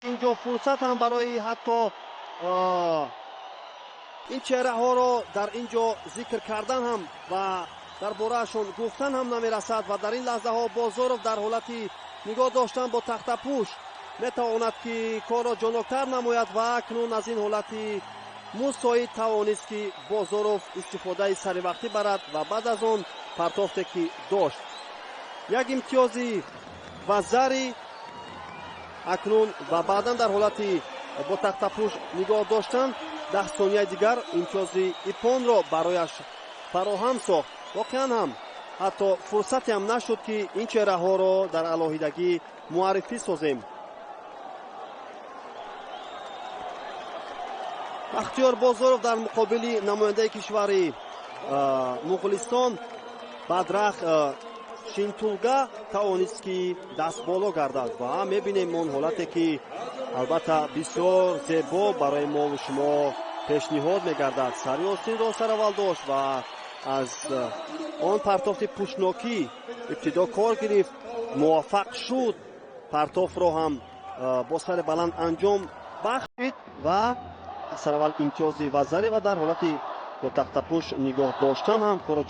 Инҷо фурсат ҳам барои ҳатто ин чеҳраҳоро дар ин ҷо зикр кардан ҳам ва дар бораашон гуфтан ҳам намерасад. Ва дар ин лаҳзаҳо Бозоров дар ҳолати нигоҳ доштан бо тахтапӯш метавонад, ки корро ҷоноктар намояд. Ва акнун аз ин ҳолати мусоид тавонист, ки Бозоров истифодаи саривақтӣ барад ва баъд аз он партофте, ки дошт, як имтиёзи вазари акнун ва баъдан дар ҳолати бо тахтапӯш нигоҳ доштан 10 сонияи дигар имтиёзи иппонро барояш фароҳам сохт. Воқеан ҳам ҳатто фурсате ҳам нашуд, ки ин чеҳраҳоро дар алоҳидагӣ муаррифӣ созем. Бахтиёр Бозоров дар муқобили намояндаи кишвари Муғулистон Бадрах Шинтулга тавонист, ки дастболо гардад. Ва мебинем он ҳолате, ки албатта бисёр зебо барои мову шумо пешниҳод мегардад. Сари остинро сараввал дошт ва аз он партофти пӯшнокӣ ибтидо кор гирифт, муваффақ шуд, партофро ҳам бо сари баланд анҷом бахшид ва сараввал имтиёзи вазари ва дар ҳолати бо тахтапӯш нигоҳ доштан ҳам корро